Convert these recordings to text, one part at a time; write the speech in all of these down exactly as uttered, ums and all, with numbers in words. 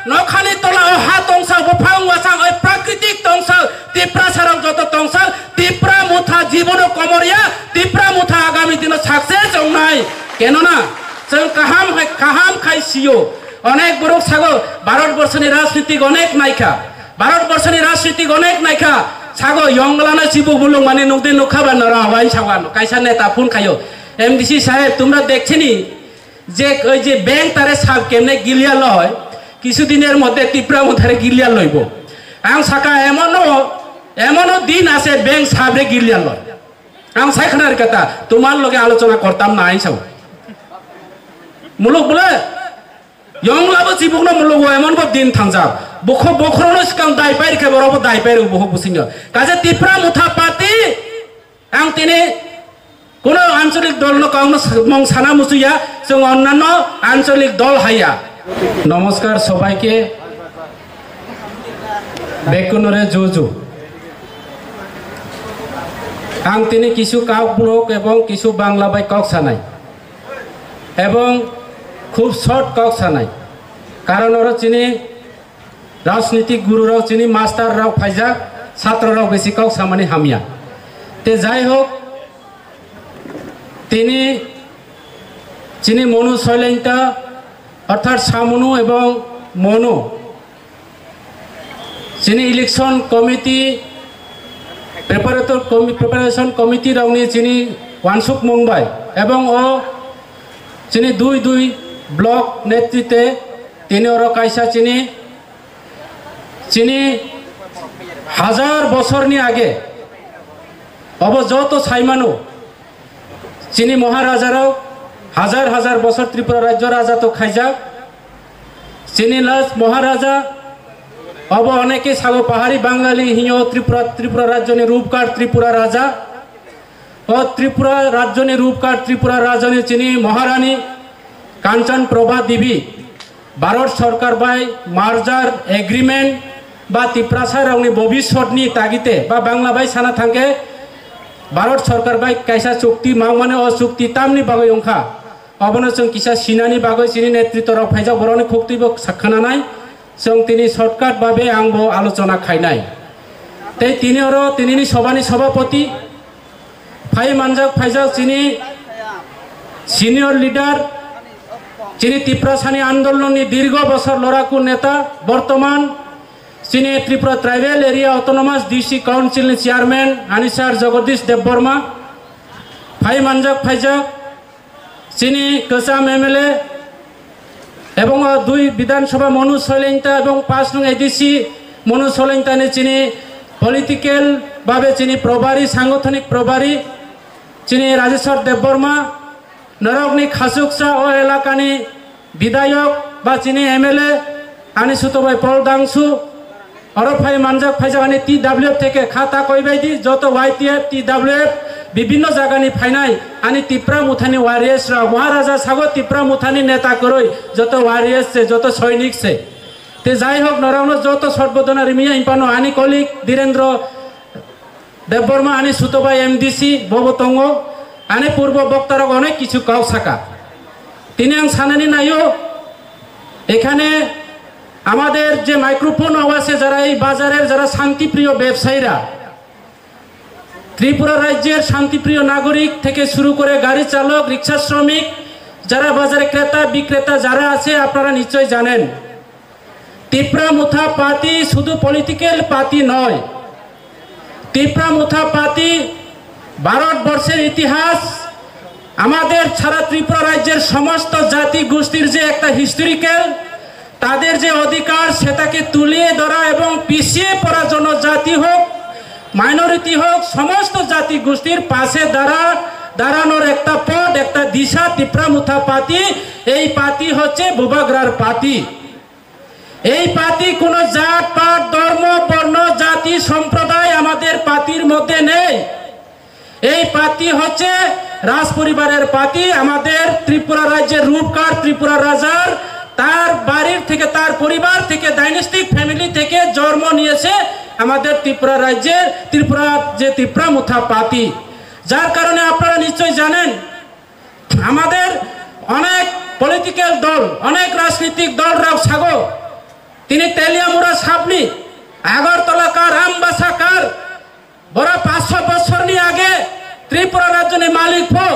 Nokhani tola o ha tongsa, buphang wasang, oi prakritik tongsa, Tiprasa rok joto tongsa, Tipra motha jibono komorya, Tipra motha agami dino success wngnai. Kenona, chwng kaham hai, kaham khai sio. Onek borok sago, Bharat borso ni rajnitik onek naikha. Bharat borso ni rajnitik onek naikha. Sago yonglana chibuk bulung mani nukdi nukha ba nora wain sago ano. Kaisa neta phone khayo. M D C saheb, tumra dekhchini? Je, oi je bank tare sab kemne giliya loi, kisu diner moddhe Tipra mothare giliya loibo. Ang saka emono, emono din ase bank sabre giliya loi. Ang sai khana kata, tumar loge alochona kortam na ain sao. Muluk bole, yong labo chibukno muluk o emon bo din thangjak. Bokho bokhrono sikang dai pai rikhe borok bo dai pai rw bohok busingyo. Kaje Tipra motha party, Ang tini kuno ancholik dol no kok no mung sana musuya, chwng onnanno ancholik dol haiya. নমস্কার সবাইকে, বেকুনরে জুজু। Ang tini kisu Kakborok ebong kisu Bangla bai kok sanai, ebong khub short kok sanai, karon oro chini rajnitik guru rok chini master rok phaijak, satro rok besi kok samani hamya. Te jai hok, tini chini Monu Soilenta, orthat Samunu ebong Monu, chini election committee, preparator commi-, preparation committee rokni chini wansuk mung bai, ebong o chini dui dui block netrite tini oro kaisa chini Chini hajar bosorni age obo joto saimano, chini Maharajarok hajar hajar bosor Tripura rajyo raja to khaijak. Chini last Maharaja obo oneke sago pahari Bangali hinyo Tripura, Tripura rajyoni Rupkar Tripura raja. O Tripura rajyoni Rupkar Tripura rajyoni chini Maharani Kanchan Prabha Devi Bharat Sorkar bai merger agreement ba Tiprasa rokni bobisotni tagite ba Bangla bai sana thangkhe Bharat Sorkar bai kaisa chukti mangmani o chukti tamni bagwi wngkha. Obono chwng kisa sinani bagwi chini netritw rok phaijak borokni khuktwibo sakhananai. Chwng tini shortcut babe ang bo alochona khainai. Tei tini oro tinini sobani sobapoti phai manjak phaijak chini senior leader, chini Tiprasani andolonni dirgo bosor loraku neta, bortoman chini Tripura Tribal Area Autonomous District Council ni chairman ani sir Jagadish Debbarma, phai manjak phaijak, Chini kwcham M L A ebong o dui Bidhan Sabha Monu Soilenta ebong pash nung A D C Monu Soilenta ni chini political babe chini probari, sangothonik probari, chini Rajeshwar Debbarma, norokni khachuksa o elakani bidayok ba chini M L A ani suto bai Paul Dangsu, Oro phai manjak phaijak ani T W F theke kha ta koi bai di, joto Y T F, T W F, bibinno jagani phainai ani Tipra Mothani warriors rok, Maharaja sago Tipra Mothani neta kwrwi, joto warriors se, joto soinik se. Te jai hok, norokno joto sotbodona rimiya impano ani colleague Direndra Debbarma ani suto bai M D C bobo tongo, ani purbo boktarok onek kichu kok saka. Tini ang sanani naio, ekhane amader je microphone o ashe jara ei bajarer jara shantipriyo bebsayira, Tripura rajyer shantipriyo nagorik theke shuru kore gari chalok, riksha shramik, jara bazare kreta bikreta jara ashe apnara nischoi janen. Tipra Motha Party শুধু political party নয়। Tipra Motha Party ভারতবর্ষের ইতিহাস, আমাদের সারা ত্রিপুরা রাজ্যের সমস্ত জাতি গোষ্ঠীর যে একটা হিস্টোরিক্যাল, তাদের যে অধিকার সেটাকে তুলিয়ে ধরা এবং পিছিয়ে পড়া জনজাতি হোক, মাইনরিটি হোক, সমস্ত জাতি গোষ্ঠীর পাশে দাঁড়া দাঁড়ানোর একটা পথ, একটা দিশা। তিপ্রা মুথা পাতি, এই পাতি হচ্ছে বুবাগ্রার পাতি। এই পাতি কোনো জাত পাত, ধর্ম, বর্ণ, জাতি, সম্প্রদায় আমাদের পাতির মধ্যে নেই। এই পাতি হচ্ছে রাজ পরিবারের পাতি, আমাদের ত্রিপুরা রাজ্যের রূপকার ত্রিপুরা রাজার, তার বাড়ির থেকে, তার পরিবার থেকে, ডাইনেস্টিক ফ্যামিলি থেকে জন্ম নিয়েছে আমাদের ত্রিপুরা রাজ্যের, ত্রিপুরা যে তিপ্রা মুথা পাতি। যার কারণে আপনারা নিশ্চয়ই জানেন, আমাদের অনেক পলিটিক্যাল দল, অনেক রাজনৈতিক দল রাও sago Tini Teliamura sabni, Agartala kar, Ambasa kar, bora পাঁচশো বছরni age Tripura rajyoni malik pho,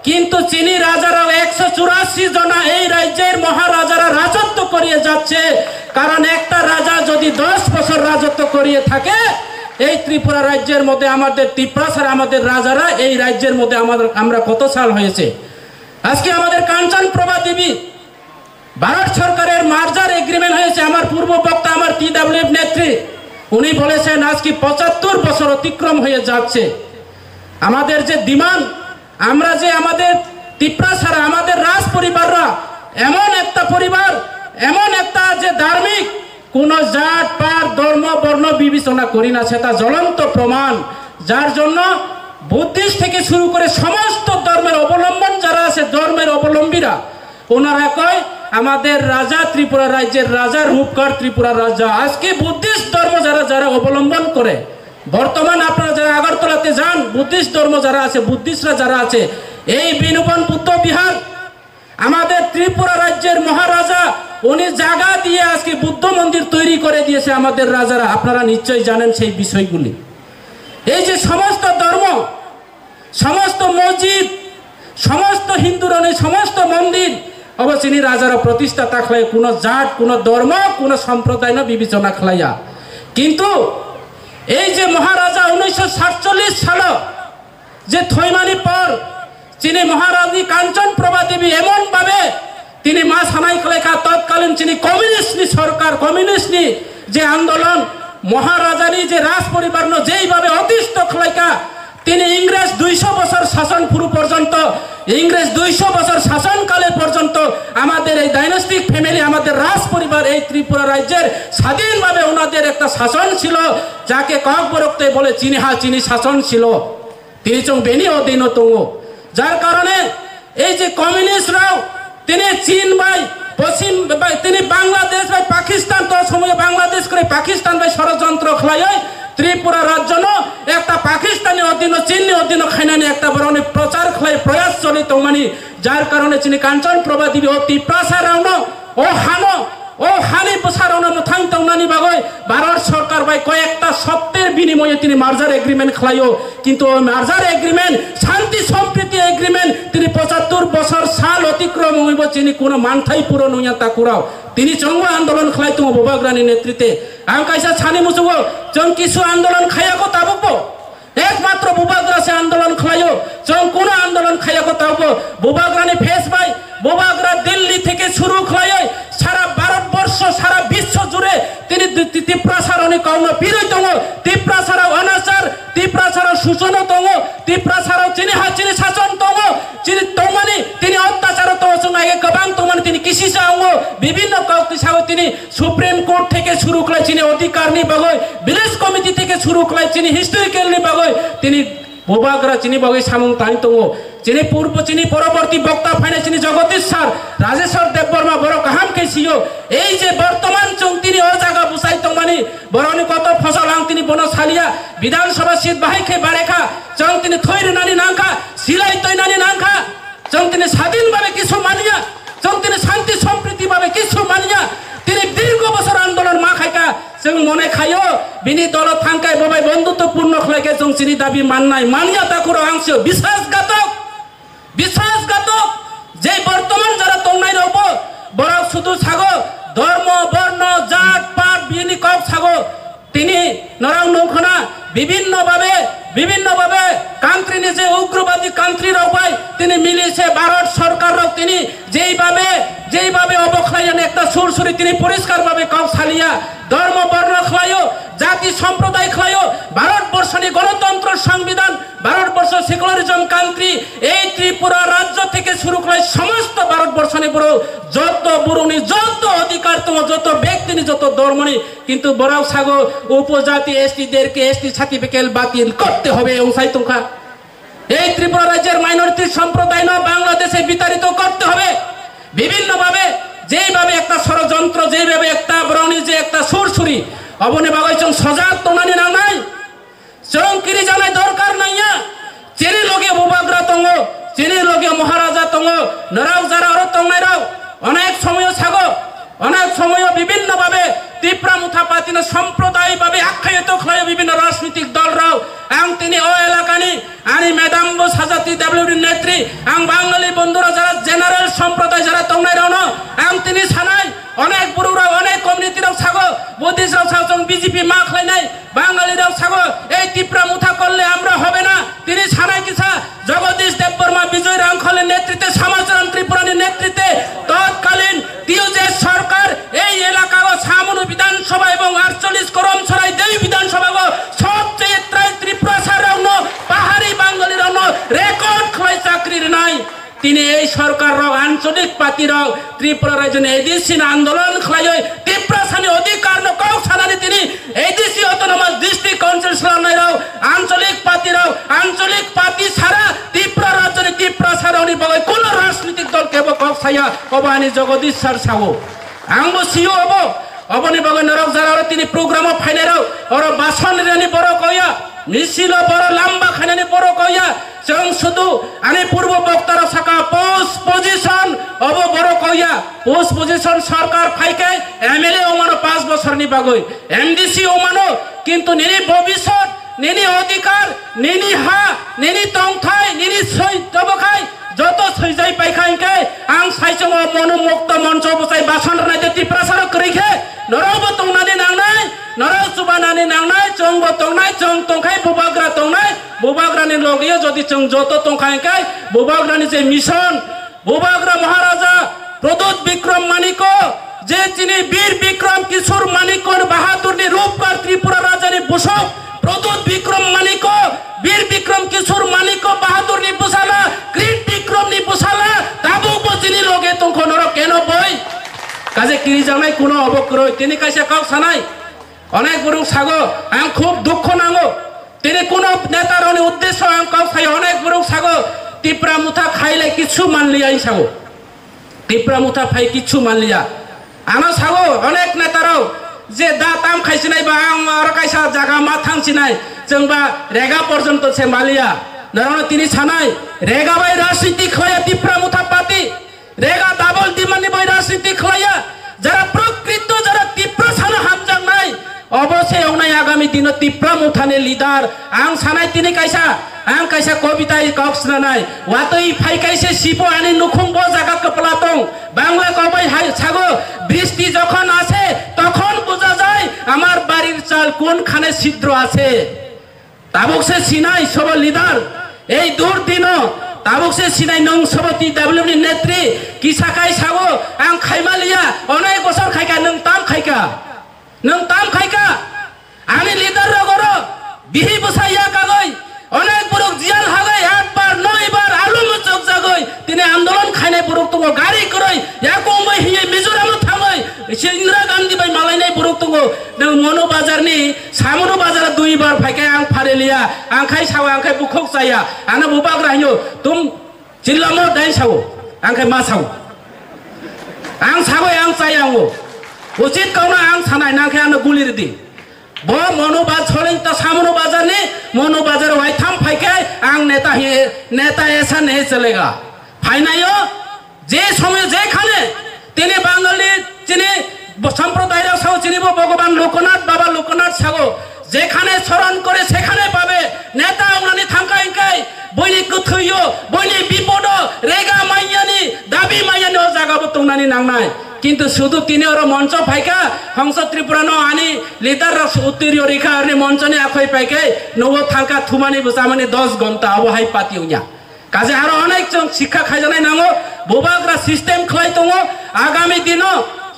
kintu chini rajarao একশো চুরাশি jona ei rajyer maharajara rajotto koriye jacche, karon ekta raja jodi দশ বছর rajotto koriye thake, ei Tripura rajyer moddhe amader Tiprasar amader rajara ei rajyer moddhe amader, amra koto sal hoyechhe? Ajke amader Kanchan Prabha Devi Bharat সরকারের মার্জার এগ্রিমেন্ট হয়েছে, আমার পূর্ব বক্তা, আমার টিডাব্লিউএফ নেত্রী, উনি বলেছেন আজকে পঁচাত্তর বছর অতিক্রম হয়ে যাচ্ছে। আমাদের যে ডিমান্ড, আমরা যে আমাদের তিপ্রাসারা, আমাদের রাজ পরিবাররা এমন একটা পরিবার, এমন একটা যে ধার্মিক, কোনো জাত পাত ধর্ম বর্ণ বিবেচনা করি না, সেটা জ্বলন্ত প্রমাণ। যার জন্য বুদ্ধিস্ট থেকে শুরু করে সমস্ত ধর্মের অবলম্বন যারা আছে, ধর্মের অবলম্বীরা, ওনারা কয়, আমাদের রাজা, ত্রিপুরা রাজ্যের রাজা, রূপকার ত্রিপুরা রাজা। আজকে বুদ্ধিস্ট ধর্ম যারা, যারা অবলম্বন করে, বর্তমান আপনারা যারা আগরতলাতে যান, বুদ্ধিস্ট ধর্ম যারা আছে, বুদ্ধিস্টরা যারা আছে, এই বিনোবন বুদ্ধ বিহার আমাদের ত্রিপুরা রাজ্যের মহারাজা, উনি জায়গা দিয়ে আজকে বুদ্ধ মন্দির তৈরি করে দিয়েছে আমাদের রাজারা। আপনারা নিশ্চয়ই জানেন সেই বিষয়গুলি। এই যে সমস্ত ধর্ম, সমস্ত মসজিদ, সমস্ত হিন্দুর অনেক সমস্ত মন্দির, অবশ্য ইনি রাজারা প্রতিষ্ঠা থাকলে কোনো জাত, কোনো ধর্ম, কোনো সম্প্রদায় না বিবেচনা খালাইয়া। কিন্তু এই যে মহারাজা উনিশশো সাতচল্লিশ সাল যে থইমানি পর চিনি মহারানী কাঞ্চন প্রভা দেবী এমন ভাবে তিনি মা সানাই খালাইখা, তৎকালীন চিনি কমিউনিস্টনি সরকার, কমিউনিস্টনি যে আন্দোলন, মহারাজানি যে রাজ পরিবারনো যেইভাবে অতিষ্ঠ খালাইখা, তিনি ইংরেজ দুইশো বছর শাসন পুরু পর্যন্ত, ইংরেজ দুইশো বছর শাসনকালে পর্যন্ত আমাদের এই ডাইনাস্টিক ফ্যামিলি, আমাদের রাজ পরিবার এই ত্রিপুরা রাজ্যের স্বাধীনভাবে ওনাদের একটা শাসন ছিল, যাকে ককবরকতে বলে চিনি হা চিনি শাসন ছিল। Tini chwng bini odino tongo. Jar karone ei je communist rok tini Chin bai, Poschim bai, tini Bangladesh bai Pakistan, to somoyo Bangladesh kore Pakistan bai sorojontro khlaioi Tripura rajyono ekta Pakistani odino, Chinni odino khainani ekta borokni prochar khlai proyas choli tongmani. Jar karone chini Kanchan Prabha Devi o Tiprasa rokno, o hano, o hani bwsarokno mwthang tongnani bagwi Bharat Sarkar bai koyekta sopter binimoye tini merger agreement khlaio, kintu o merger agreement, Shanti Sampriti Agreement, tini pochattor bosor sal otikrom wngwibo chini kuno manthai puron wngya takurao. Tini chwngbo andolon khlai tongo Bubagrani netrite. Ang kaisa sani muchungo, chwng kisu andolon khayako tabukbo. Ekmatro Bubagra se andolon khlaio, chwng kuno andolon khayako tabukbo. Bubagrani face bai, Bubagra Delhi theke suru khlaioi, sara Bharat borsho, sara biswo jure tini Ti-, Ti-, Tiprasarokni kokno piroi tongo. Tiprasarok anachar, Tiprasarok susono tongo, Tiprasarok chini ha chini sason tongo, chini tongmani, tini ottacharo tongo, chwng aige kwbang tongmani, tini kisisa wngo, bibinno kok tisao tini Supreme Court theke suru khlai chini odhikar ni bagwi, Village Committee theke suru khlai chini historical ni bagwi, tini Bubagra chini bagwi samung tang tongo. Chini purbo, chini poroborti bokta phainai chini Jagadish sir, Rajeshwar Debbarma borok kaham khe sio. Ei je bortoman chwng tini o jaga bwsai tongmani, borokni koto phosol ang tini bono salia. Bidhan Sabha seat bahai khe barekha, chwng tini thoi rwnani nangkha, silai toinani nangkha. Chwng tini sadin babe kisu manya, chwng tini shanti sampriti babe kisu manya, tini dirgo bosor andolon ma khaika, chwng mone khaio, bini dolo thangkai bobai bondhutto purno khlaikhe chwng chini dabi mannai manya takuro ang sio biswasghatok, biswasghatok, je bortoman jara tongnai rokbo borok sudu sago, dhormo, borno, jat, pat, bini kok sago, Tini norok nukho na, bibinno babe, bibinno babe country ni je ugrobadi country rok bai tini mili se Bharat sorkar rok tini jei babe, jei babe obo khlai ani ekta sur suri tini poriskar babe kok salia, dhormo borno khlaio, jati somproday khlaio, Bharat borso ni gonotontro songbidan, Bharat borso secularism country, ei Tripura rajyo theke suru khlai somosto Bharat borso ni borok joto borok ni joto odhikar tongo, joto byakti ni, joto dhormo ni, কিন্তু বড়াও সাগো উপজাতি এসটি দেরকে ST certificate বাতিল করতে হবে, ওসাই তুমখা। এই ত্রিপুরা রাজ্যের মাইনরিটি সম্প্রদায় না বাংলাদেশে বিতাড়িত করতে হবে বিভিন্নভাবে। যেইভাবে একটা ষড়যন্ত্র, যেইভাবে একটা ব্রণী, যে একটা সুরসুরি, অবনে বাগাই চং সজাগ তোনানি নাংনাই। Chwng kiri janai dorkar nangya. Chini loge bubagra tongo, chini loge maharaja tongo, norok jara oro tongnai rok onek somoyo sago, onek somoyo bibinno babe Tipra Motha Party no sampradayik babe akhayito khlaio bibhinno rajnitik dol rok. Ang tini o elakani ani madam bo saja T W D netri, ang Bangali bondhura jara general sampraday jara tongnai rokno ang tini sanai, onek borok rok, onek community rok sago, Buddhist rok sago chwng B J P ma khlainai, Bangali rok sago ei Tipra Motha korle amra hobe na, tini sanai kisa Jagadish Debbarma, Bijoy Rangkhal ni netritwe, Samacharan Tripura ni netritwe, totkalin T U J sorkar ei elaka o Samunu Bidhan Sabha ebong Archolish Korom Sarai Devi Bidhan Sabha o sobcheye trai Tripura sarokno, pahari Bangali rokno record khlai chakri rinai. Tini ei sorkar rok, ancholik party rok, Tripura rajyoni A D C ni andolon khlaiwi Tiprasani odhikar no kok sanani tini A D C Autonomous District Council swnamnai rok, ancholik party rok, ancholik party sara Tripura rajyoni Tiprasa rokni bagwi kuno rajnitik dol kebo kok saya, obo ani Jagadish sir sao. Ang bo sio obo, oboni bagwi norok jara oro tini program o phainai rok, oro bason rinani borok oya, misil o borok lamba khainani borok oya, Chwng sudu ani purbo bokta rok saka post position obo borok oya. Post position sorkar phaikhe M L A wngmano panch bosorni bagwi, M D C wngmano, kintu nini bobisot, nini odhikar, nini ha, nini tongthai, nini soi tobokhai joto soijai paikha hinkhe ang saichungo mono mukto moncho bwchai bason rwnaide Tiprasarok kwrwi khe norokbo tongnani nangnai. Norok chubanani nangnai, chwngbo tongnai, chwng tongkhai bubagra tongnai, bubagrani logio jodi chwng joto tongkha hinkhe bubagrani je mission, bubagra Maharaja Pradyut Bikram Maniko, je chini Bir Bikram Kishore Maniko Bahadurni Rupkar Tripura Rajani busok Pradyut Bikram Maniko, Bir Bikram Kishore Maniko Bahadurni bwsala, Krit Bikramni bwsala, tabukbo chini loge tongkho norok keno boi. Kaje kirijaknai kuno obo kwrwi, tini kaisa kok sanai. Onek borok sago, ang khub dukho nango. Tini kuno neta rokni uddesyo ang kok sayo, onek borok sago, Tipra Motha khaile kichu manliya hinwi sago. Tipra Motha phai kichu manliya. Ano sago onek neta rok je da tam khaisinai ba ang aro kaisa jaga ma thangsinai, chwng ba rega porjonto se maliya. Norokno tini sanai, rega bai rajniti khlaiya Tipra Motha party. Rega double demand ni bai rajniti khlaiya, jara prokrito, jara Tiprasano hamjaknai, obo se wngnai agami dino Tipra Mothani leader. Ang sanai tini kaisa, ang kaisa kobita kok swnanai. Watwi phai kaisa sipo ani nukhung bo jaga kwpla tong. Bangla kok bai hai sago, "Bristi jokhon ashe, tokhon buja jai, amar barir chal kunkhane sidro ashe." Tabuk se sinai sobo leader, ei dur dino, tabuk se sinai nwng sobo T W ni netri, kisa kai sago, ang khaima liya, onek bosor khaika, nwng tam khaika, nwng tam khaika, ani leader rogoro, bihi bwsa ya kagoi, onek borok jiyal hagai, at bar, noi bar, alu muchuk jagoi, tini andolon khainai borok tongo, gari kwrwi, yakung bai hiye Mizoram thangoi, se Indira Gandhi bai malainai borok tongo, nwng Monu Bazar ni Samunu bazar dui bar phaikhe ang phariliya, ang khai sao, ang khai bukhuk chaya, ano bubagra hinyo, tum chillamo dai sao, ang khai ma sao. Ang sao, ang chaya ango. Uchit kauna ang sanai, nang khai ano guli ridi. Bo Monu ba-, Soling ta Samunu bazar ni, Monu bazar wai tham phaikhe ang neta hi, neta esa nahi chalega. Phainayo, যে সময় যেখানে তিনি বাঙালি, তিনি ব-, সম্প্রদায়রা সহ চিনিব ভগবান লোকনাথ, বাবা লোকনাথ সাগো, যেখানে স্মরণ করে সেখানে পাবে। নেতা ওনানি থাঙ্কা ইনকাই, বইনি কুথুইও, বইনি বিপদ, রেগা মাইয়ানি, দাবি মাইয়ানি ও জাগাবো তুংনানি নাংনাই। কিন্তু শুধু তিনি ওরা মঞ্চ ফাইকা, হংস ত্রিপুরা নো আনি লিডার রস উত্তরীয় রেখা আনি মঞ্চ নি আখই পাইকে, নবো থাঙ্কা থুমানি বুঝামানি দশ ঘন্টা আবো হাই পাতি উইয়া। Kaje aro onek chwng sikha khaijaknai nango, bubagra system khlai tongo, agami dino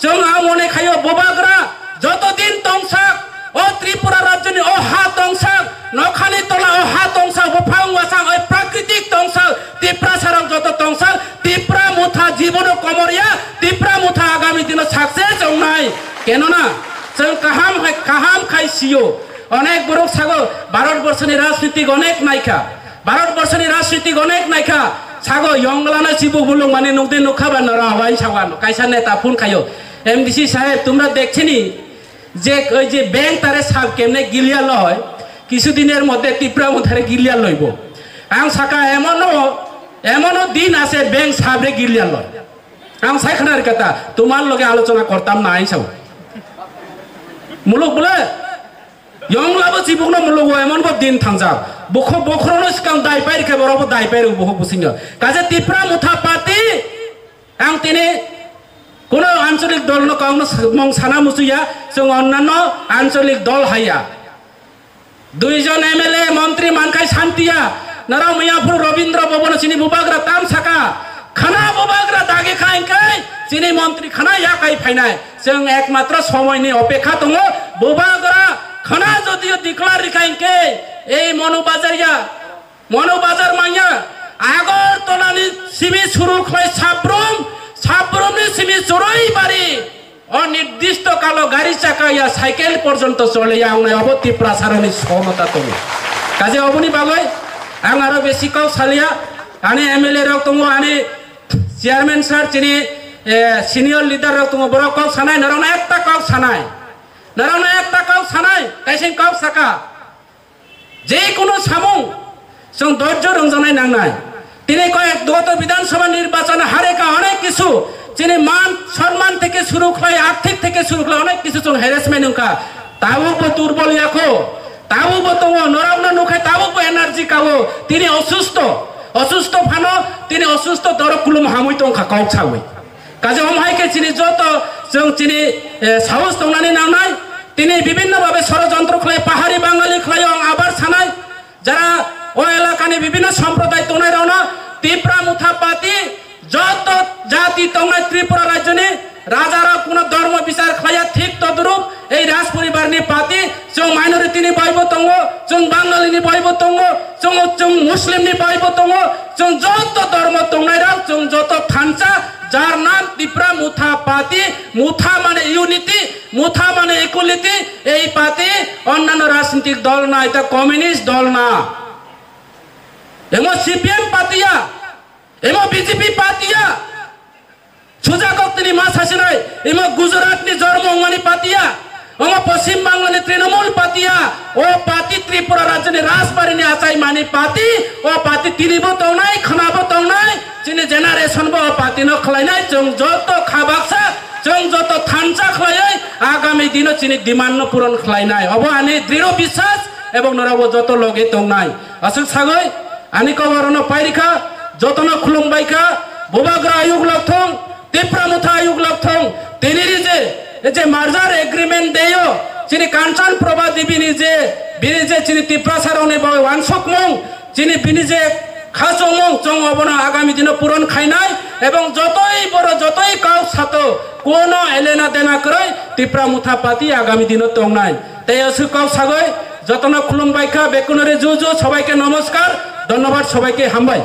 chwng ang mone khaio bubagra joto din tongsak, o Tripura rajyoni o ha tongsak, nokhani tola o ha tongsak, buphang wasang o prakritik tongsak, Tiprasarok joto tongsak, Tipra Motha jibono komorya, Tipra Motha agami dino success wngnai. Kenona chwng kaham hai, kaham khai sio, onek borok sago Bharat borshoni rajnitik onek naikha. Bharat borshoni rajnitik onek naikha, sago yonglano chibuk bulung mani nukdi nukha ba nora hawai sago ano kaisa neta phone khayo, "M D C saheb, tumra dekhchini je oi je bank tare sab kemne giliya loi, kisu diner moddhe Tipra Mothare giliya loibo." Ang saka, "Emono, emono din ase bank sabre giliya loi." Ang sai khna rikha ta, "Tumar loge alochona kortam na," hinwi sao. Muluk bole, yong labo chibukno muluk o emon bo din thangjak. Bokho bokhorono sikang dai pai rikhe borok bo dai pai rw bohok bwswngno. Kaje Tipra Motha Party, ang tini kuno ancholik dolno kangno mong sana musuya, chwng onnanno ancholik dol haiya. Duijon M L A montri mankai santiya, nara muya phuru Robindra Bhavan chini bubagra tam saka, khana bubagra dagi kha hingkai chini montri khana yakai phainai. Chwng ekmatro somoini opekha tongo, bubagra khana jodio declare rikha hingke, ei Monu Bazar ya, Monu Bazar manya, Agartala ni simi suru khlai sabrum, sabrum ni simi choroi bari, o nirdisto kalo gari chaka ya cycle porjonto chole ya wngnai obo Tiprasarani somota tongo. Kaje oboni bagoi ang aro besi kok salia, ani M L A rok tongo, ani chairman sir chini, eh, senior leader rok tongo, borok kok sanai, norokno ekta kok sanai, norokno ekta kok sanai, kaising kok saka. Je kono samung chwng dhorjo rwngjaknai nangnai. Tini koyek goto Bidhan Sabha nirbachon hareka onek kisu chini man sonman theke suru khlai, arthik theke suru khlai onek kisu chwng harassment wngkha. Tabukbo durbol yakho, tabukbo tongo, norokno nukhai tabukbo energy kao. Tini osusto, osusto phano, tini osusto dorok kulum hamwi tongkha kok sawi. Kaje omo hai khe chini joto chwng chini, eh, sahos tongnani nangnai. Tini bibhinno bhabe sorojontro khlai, pahari Bangali khlai ang abar sanai. Jara o elakani bibhinno somproday tongnai rokno Tipra Motha Party joto jati tongnai Tripura rajyoni rajarok kuno dhormo bichar khlaiya thik todrup ei Raj poribarni party chwng minority ni boibo tongo, chwng Bangali ni boibo tongo, chwng, chwng Muslim ni boibo tongo, chwng joto dhormo tongnai rok, chwng joto thansa, jar nam Tipra Motha Party, Motha mane unity, Motha mane equality, ei party onnanno rajnitik dol na, eta communist dol na. Emo C P M party ya, emo B J P party ya. Suja kok tini ma sasinai, emo Gujarat ni jormo wngmani party ya, omo Poschim Bangla ni Trinamool party ya, o party Tripura rajyoni rajbari ni achai mani party, o party tini bo tongnai, khna bo tongnai, chini generation bo o party no khlainai, chwng joto khabaksa, chwng joto thansa khlaiwi agami dino chini demand no puron khlainai. Obo ani drio biswas ebong norok bo joto loge tongnai. Aswk sagwi ani kok orono pairikha, jotono khulumbaikha, bubagra ayuk lokthong, Tipra Motha ayuk lokthong, tiniri je, je merger agreement deyo, chini Kanchan Prabha Devi ni je, bini je chini Tiprasa rokni bagwi wansukmung, chini bini je khachomung, chwng obono agami dino puron khainai, ebong jotoi boro jotoi kok sato, kono elena dena kwrwi Tipra Motha Party agami dino tongnai. Tei aswk kok sagwi jotono khulumbaikha, bekunore ju ju, sobaike nomoskar, dhonnobad, sobaike hambai.